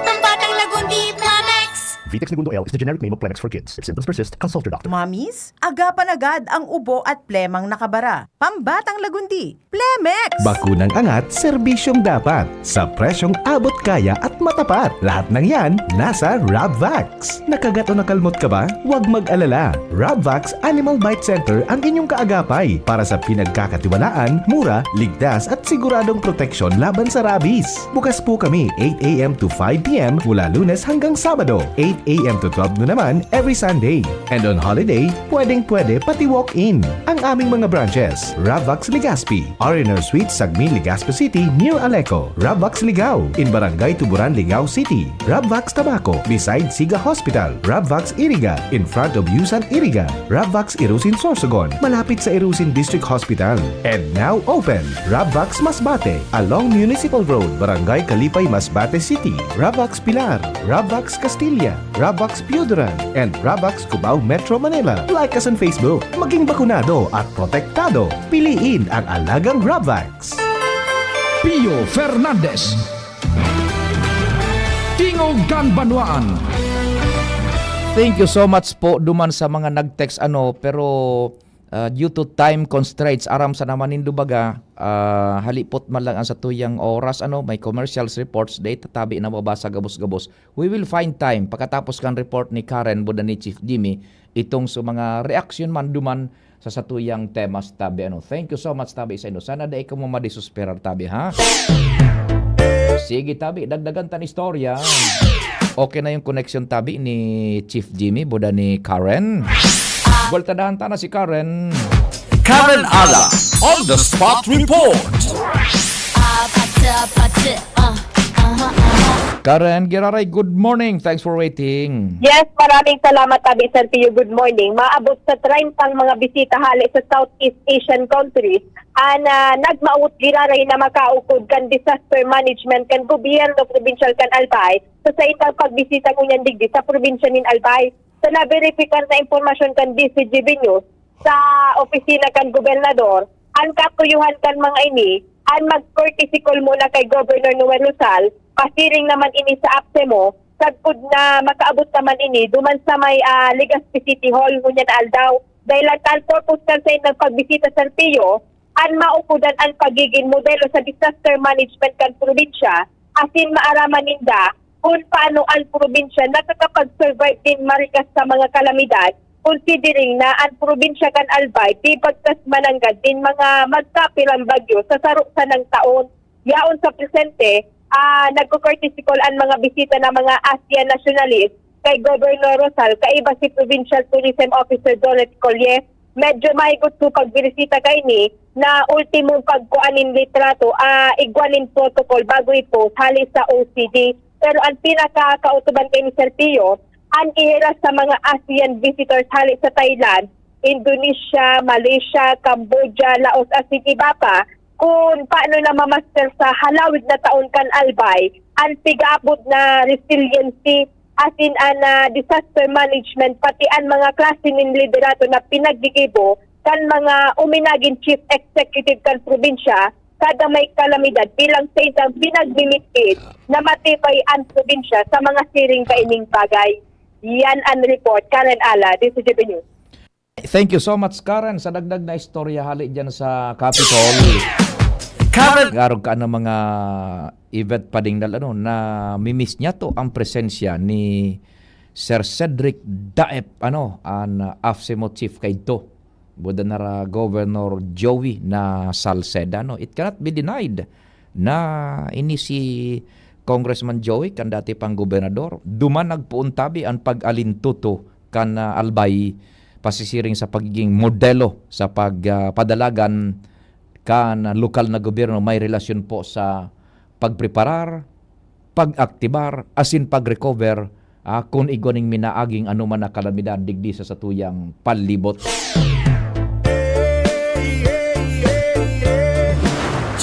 Pambatang lagundi, Plemex! Vitex Negundo L is the generic name of Plemex for kids. If symptoms persist, consult your doctor. Mamis, agapan agad ang ubo at plemang nakabara. Pambatang lagundi, Plemex! Bakunang angat, serbisyong dapat. Sa presyong abot kaya at matapat. Lahat ng yan, nasa Rabvax. Nakagat o nakalmot ka ba? Huwag mag-alala. Rabvax Animal Bite Center ang inyong kaagapay para sa pinagkakatiwalaan, mura, ligtas at siguradong proteksyon laban sa rabies. Bukas po kami eight a m to five p m mula Lunes hanggang Sabado, eight a m to twelve noon naman every Sunday. And on holiday, pwedeng-pwede pati walk-in. Ang aming mga branches, Ravvax Legazpi, R and R Suite, Sagmin, Legazpi City, near Aleco, Ravvax Ligao, in Barangay Tuburan, Ligao City, Ravvax Tabaco, beside Siga Hospital, Ravvax Iriga, in front of Yusan Iriga, Ravvax Irusin Sorsogon, malapit sa Irusin District Hospital. And now open, Ravvax Masbate, along Municipal Road, Barangay Kalipay, Masbate City, Ravvax Pilar, Ravvax Castilla, Ravvax Pioduran, and Ravvax Cubao, Metro Manila. Like us on Facebook. Maging bakunado at protektado. Piliin ang alagang Ravvax. Pio Fernandez. Tingog kan Banwaan. Thank you so much po duman sa mga nag-text, ano, pero, ah, due to time constraints, aram sa naman nindo baga, ah, halipot man lang ang satuyang oras, ano, may commercials, reports, dahil tatabi na mabasa gabos-gabos. We will find time pagkatapos kan report ni Karen, buda ni Chief Jimmy, itong sa mga reaksyon man duman sa satuyang temas, tabi, ano. Thank you so much, tabi, sa inyo. Sana dai kamo madisesperar, tabi, ha? Sige, tabi, dagdagan tan istorya. Okay na yung connection, tabi, ni Chief Jimmy, buda ni Karen. Buweltadahan ta na si Karen. Karen Ala, on the spot report. Karen Giraray, good morning. Thanks for waiting. Yes, maraming salamat, Tabi Sergio. Good morning. Maabot sa treyntang mga bisita hale sa Southeast Asian countries an, ah, nagmaot giraray na makaukod kan disaster management kan gobyerno probinsyal kan Albay sa saindang pagbisita ngunyan digdi sa probinsya nin Albay. Sa naberipikar na impormasyon kan D C G B News, sa opisina kan gobernador, an katuyohan kan mga ini, an mag-courtesy call muna kay Governor Noel Rosal, pasiring naman ini sa AFSEMO, sagkod na makaabot naman ini duman sa may, ah, Legazpi City Hall ngunyan na aldaw. Dahilan ta an purpose kan saindang pagbisita, Sir Pio, an maukodan an pagigin modelo sa disaster management kan probinsya, asin maaraman ninda kun paano an probinsya nakakapag-survive nin marikas sa mga kalamidad, considering na an probinsya kan Albay di bagkas mananggad nin mga magkapirang bagyo sa saro sanang taon. Yaon sa presente, ah, nagko-courtesy call an mga bisita na mga ASEAN nationalists kay Governor Rosal, kaiba si Provincial Tourism Officer Dorothy Collier. Medyo mahigot po pagbirisita kaini na ultimong pagkua nin litrato, ah, igwa nin protocol bago i-post hale sa O C D. Pero an pinakakautuban kaini, Sir Pio, an ihiras sa mga ASEAN visitors hale sa Thailand, Indonesia, Malaysia, Cambodia, Laos, asin iba pa, kun paano na mamaster sa halawig na taon kan Albay an pigaabot na resiliency, asin an, ah, disaster management, pati an mga klase nin liderato na pinaggigibo kan mga uminagin chief executive kan probinsya kada may kalamidad bilang saindang pinagmimitid na matibay an probinsya sa mga siring kaining bagay. Yan an report. Karen Ala, D C G B News. Thank you so much, Karen, sa dagdag na istorya hali dyan sa Capitol. Karen! Garog ka ng mga event pa ding dal-, ano, na mimiss niya to ang presensya ni Sir Cedric Daep, ano, an AFSEMO chief kaidto. Buda na ra Governor Joey na Salceda, no? It cannot be denied na ini si Congressman Joey, kan dati pang gobernador, duman nagpoon tabi an pag-alintuto kan, ah, Albay, pasisiring sa pagiging modelo sa pag, ah, padalagan kan lokal na gobyerno may relasyon po sa pagpreparar, pag-aktibar, asin pag-recover, ah, kun igwa ning minaaging anoman na kalamidad digdi sa satuyang palibot.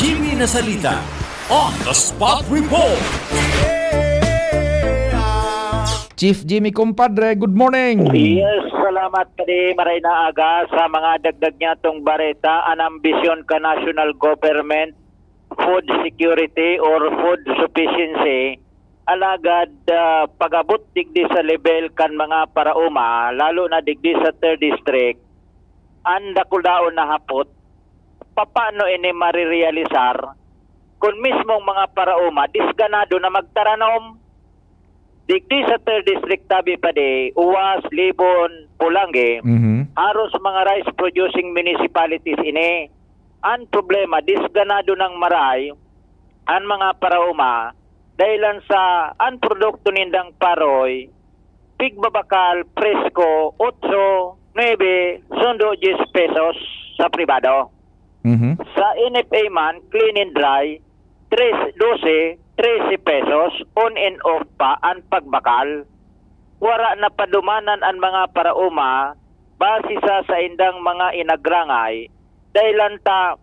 Jimmy Nasalita on the Spot Report. Chief Jimmy, kumpadre, good morning. Yes, salamat, Padi. Maray na aga. Sa mga dagdag niya tong bareta, an ambisyon ka national government, food security or food sufficiency, Alagad, ah, pag-abot digdi sa level kan mga paraoma, lalo na digdi sa third district, ang dakul-daon na hapot, papaano ini marirealisar kun mismong mga paraoma disganado na magtaranom? Digdi sa third district, tabi pa di, Uwas, Libon, Polangui, Mhm. haros mga rice producing municipalities ini. Ang problema, disganado ng maray ang mga paraoma dahilan sa ang produkto nindang paroy, pigbabakal, presko, otso, nuebe, sundo dyes pesos sa pribado. Mhm. Sa N F A man, clean and dry, tres, dose, trese pesos, on and off pa ang pagbakal. Wara na padumanan ang mga paraoma base sa saindang mga inagrangay, dahilan ta,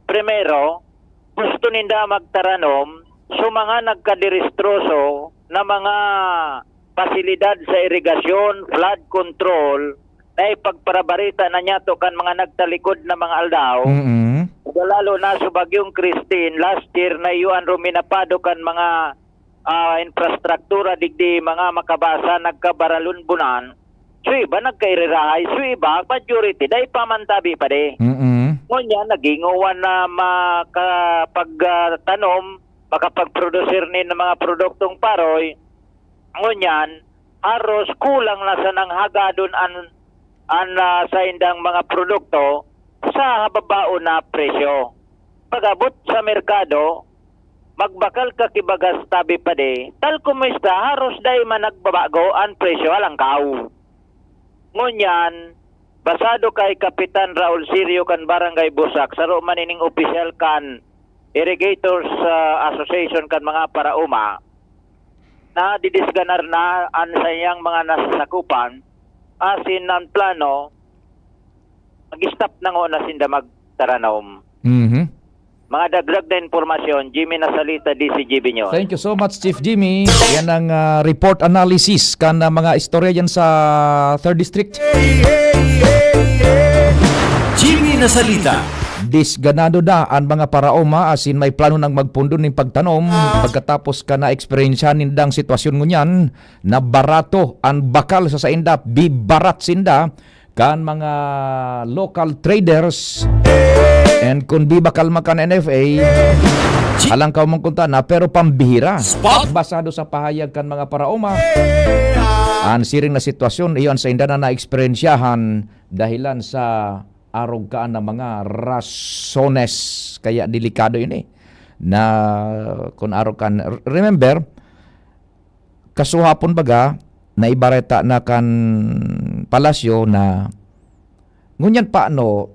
primero, gusto ninda magtaranom sa mga nagkadiristroso na mga pasilidad sa irigasyon, flood control, na ipagparabarita na niyato kan mga nagtalikod na mga aldaw. Mm. Lalo na sa Bagyong Christine, last year, na iyo ang ruminapado kan mga, ah, infrastruktura digdi, mga makabasa, nagkabaralunbunan. So, iba nagkairirahay, so, iba, majority, dai pa man tabi pa di. Mm. Ngunyan, nagingowan na makapag, ah, tanom, makapag-produsir nin mga produktong paroy. Ngunyan, haros kulang na sanang hagadon an, an, ah, saindang mga produkto sa hababaon na presyo. Pag-abot sa merkado, magbakal ka ki bagas tabi pa di, tal kumusta, haros dai man nagbabago an presyo halangkaw. Ngunyan, basado kay Kapitan Raul Sirio kan Barangay Busak, saro man ining opisyal kan Irrigators, ah, Association kan mga paraoma, nadidisganar na an saiyang mga nasasakupan, asin an plano, mag-stop na ngona sinda magtaranom. Mhm. Mga dagdag na impormasyon, Jimmy Nasalita, D C G B News. Thank you so much, Chief Jimmy. Yan ang, ah, report analysis kan, ah, mga istorya dyan sa third District. Jimmy Nasalita. Disganado na an mga paraoma, asin may plano nang magpundon nin pagtanom pagkatapos kan naeksperyensyahan nindang sitwasyon ngunyan na barato an bakal sa sainda, bibarat sinda kan mga local traders. And kun bibakal man kan N F A, halangkaw man kun tana, pero pambihira. Spot. Basado sa pahayag kan mga paraoma, an siring na sitwasyon, iyo an sainda na naeksperyensyahan dahilan sa arog kaan na mga rasones. Kaya delikado ini na kun arog kan, remember, kasuhapon baga, naibareta na kan palasyo na ngunyan pa, ano,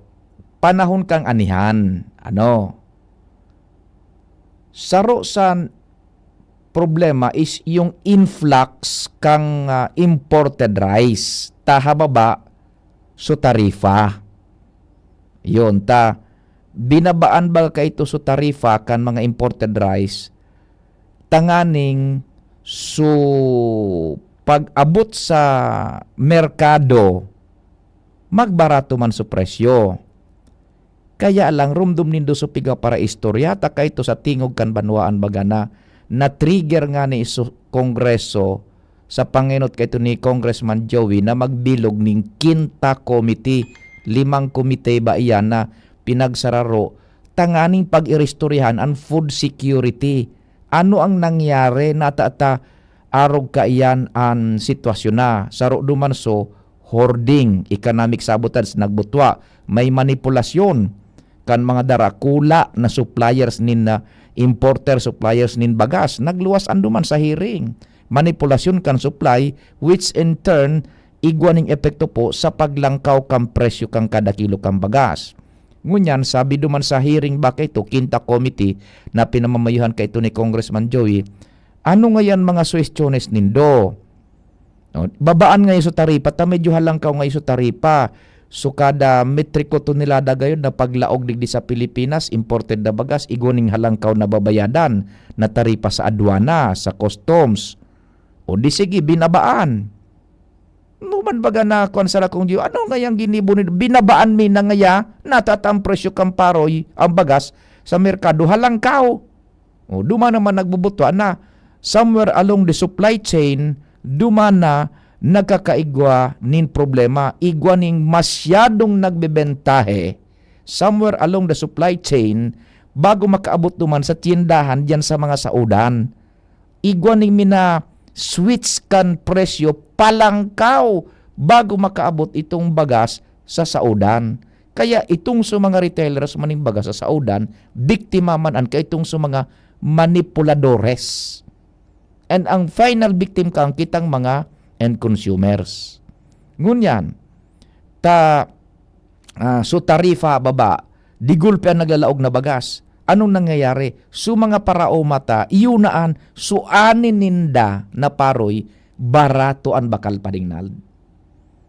panahon kang anihan, ano. Saro sa problema is yung influx kang, ah, imported rice, ta hababa so tarifa. Yun, ta binabaan baga kaito so tarifa kan mga imported rice, tanganing so pag-abot sa merkado, magbarato man so presyo. Kaya lang, rumdom nindo so piga para istorya, ta kaito sa tingog kan banwaan baga na, na-trigger ngani so Kongreso sa pangenot kaito ni Congressman Joey na magbilog ning Quinta Committee. Limang komite ba iyan na pinagsararo tanganing pag-iristoryahan an food security. Ano ang nangyari? Natata arog kaiyan an sitwasyon na. Saro duman so hoarding, economic sabotage, nagbutwa, may manipulasyon kan mga darakula na suppliers nin, ah, importer, suppliers nin bagas. Nagluwas an duman sa hearing. Manipulasyon kan supply, which in turn, igwa ning epekto po sa paglangkaw kan presyo kan kada kilo kan bagas. Ngunyan, sabi duman sa hearing ba kaito, Quinta Committee, na pinamamayohan kaito ni Congressman Joey, ano ngayan mga suhestyones nindo? No, babaan ngayon sa taripa, ta medyo halangkaw ngayon sa taripa. So, kada metriko tonelada gayon na paglaog digdi sa Pilipinas, imported na bagas, igwa ning halangkaw na babayadan na taripa sa adwana, sa customs. O di sige, binabaan. Numan baga na kuwan sa lakong Diyo, ano ngayang ginibo nindo? Binabaan mi na ngaya, natata ang presyo kan paroy, ang bagas, sa merkado, halangkaw. O, duman naman nagbubutwa na. Somewhere along the supply chain, duman na nagkakaigwa nin problema, igwa ning masyadong nagbebentahe. Somewhere along the supply chain, bago makaabot duman sa tiyendahan diyan sa mga saodan. Igwa ning mina-switch kan presyo palangkaw bago makaabot itong bagas sa saodan. Kaya itong sa mga retailers maning bagas sa saodan, biktima man an kaitong sa mga manipuladores. And ang final victim kan kitang mga end consumers. Ngunyan, ta, ah, so tarifa baba, di gulpi an naglalaog na bagas. Anong nangyayari? So mga paraoma ta, iyo na an suanin ninda na paroy, barato an bakal padingnal.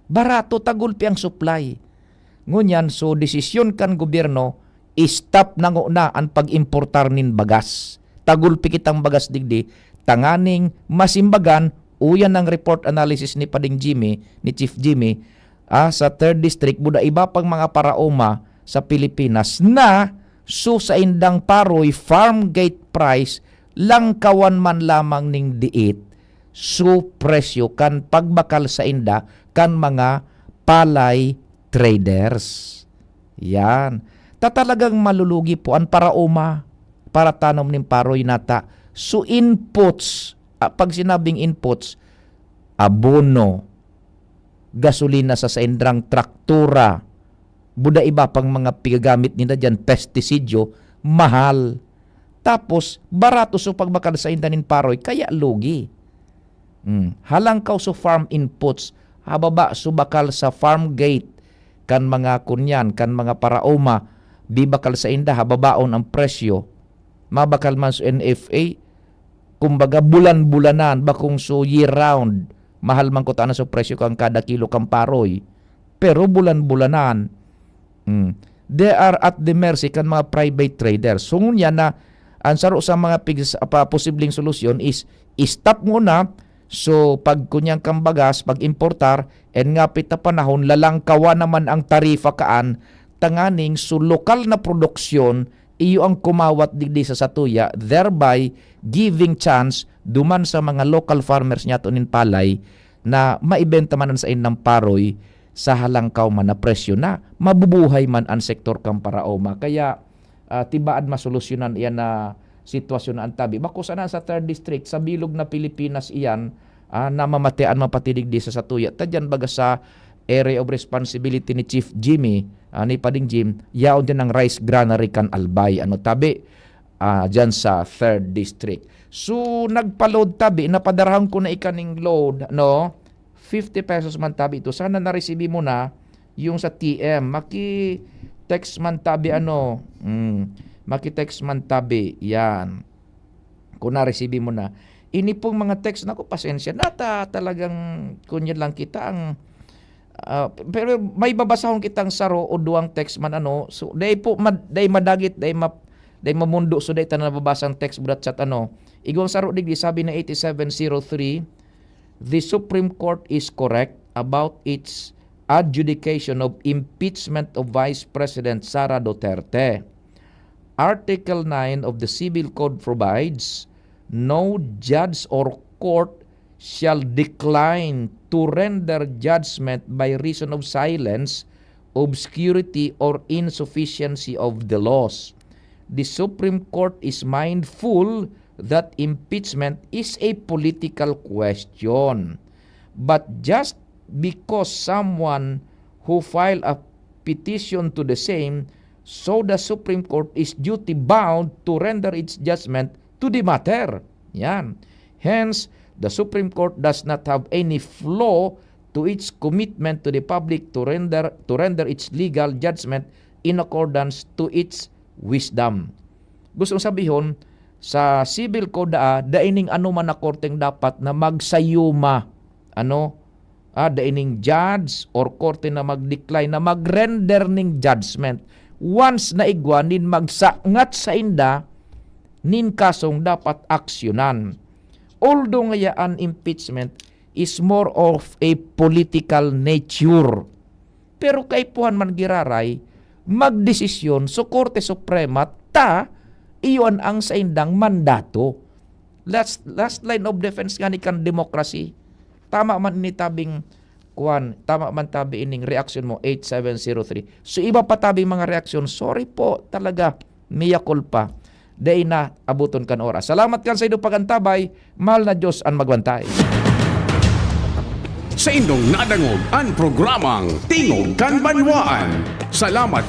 Barato, ta gulpi ang supply. Ngunyan, so desisyon kan gobyerno, stop na ngona an pag-importar nin bagas. Ta gulpi kitang bagas digdi, tanganing masimbagan, uyan ang report analysis ni Pading Jimmy, ni Chief Jimmy, ah, sa third District, buda iba pang mga paraoma sa Pilipinas na so saindang paroy farm gate price langkawan man lamang ning diit so presyo kan pagbakal sainda kan mga palay traders. Yan. Ta talagang malulugi po an paraoma, paratanom nin paroy nata. So inputs, ah, pag sinabing inputs, abono, gasolina sa saindrang traktura, buda iba pang mga pigagamit ninda diyan, pestisidyo, mahal. Tapos, barato so pagbakal sainda nin paroy, kaya lugi. Hmm. Halangkaw so farm inputs, hababa so bakal sa farm gate, kan mga kunyan, kan mga paraoma, bibakal sainda, hababaon ang presyo. Mabakal man so N F A, kumbaga, bulan-bulanan, bakong so year-round. Mahal man kutana so presyo kan kada kilo kan paroy. Pero bulan-bulanan. Mm. They are at the mercy kan mga private traders. So, ngunyan na, ang saro sa mga pig-, pa, posibleng solusyon is stop muna. So, pag kunyang kan bagas, pag-importar, and ngapit na panahon, lalangkawan naman ang tarifa kaan, tanganing so lokal na produksyon, iyo ang kumawat digdi sa satuya, thereby giving chance duman sa mga local farmers niyato nin palay na maibenta man an saindang paroy sa halangkaw man na presyo na mabubuhay man an sektor kan paraoma. Kaya, ah, tibaad masolusyonan iyan na sitwasyon na an tabi. Bako sana sa third district, sa bilog na Pilipinas iyan, ah, namamatean man pati digdi sa satuya. Ta diyan baga sa area of responsibility ni Chief Jimmy, ah, ni Pading Jim, yaon din ang rice granary kan Albay. Ano, tabi, ah, dyan sa third district. So, nagpa-load tabi, napadarahan ko na ikaning load, no? Fifty pesos man tabi ito. Sana na-receive mo na yung sa T M. Maki-text man tabi, ano, mm, maki-text man tabi, yan. Kung na-receive mo na. Ini pong mga text, naku, pasensya na ta, talagang, kunyan lang kita, ang, ah, pero may babasahon kitang saro o duwang text man, ano, so, dai po mad-, dai madagit, dai ma-, dai mamundo, so dai ta na nababasa ang text, buda chat, ano. Igwang saro digdi, sabi na eighty-seven zero three, "The Supreme Court is correct about its adjudication of impeachment of Vice President Sara Duterte. Article nine of the Civil Code provides, 'No judge or court shall decline to render judgment by reason of silence, obscurity, or insufficiency of the laws.' The Supreme Court is mindful that impeachment is a political question. But just because someone who filed a petition to the same, so the Supreme Court is duty bound to render its judgment to the matter." Yan. Hence, the Supreme Court does not have any flaw to its commitment to the public to render, to render its legal judgment in accordance to its wisdom. Gustong sabihon, sa civil code daa, dai ning anoman na korteng dapat na magsayuma, ano, ah, dai ning judge or korte na mag-decline na mag-render ning judgment once na igwa nin magsangat sainda nin kasong dapat aksyonan. Although ngaya an impeachment is more of a political nature, pero kaipuhan man giraray magdesisyon so Korte Suprema ta iyon ang saindang mandato. Last, last line of defense ngani kan democracy. Tama man ini tabing, kuwan, tama man tabi ining reaksyon mo, eight seven zero three. So, iba pa tabing mga reaksyon, sorry po talaga, mea culpa. Dai na abuton kan oras. Salamat kan sa inyong pag-antabay. Mahal na Diyos an magbantay. Saindong nadangog an programang Tingog kan Banwaan. Salamat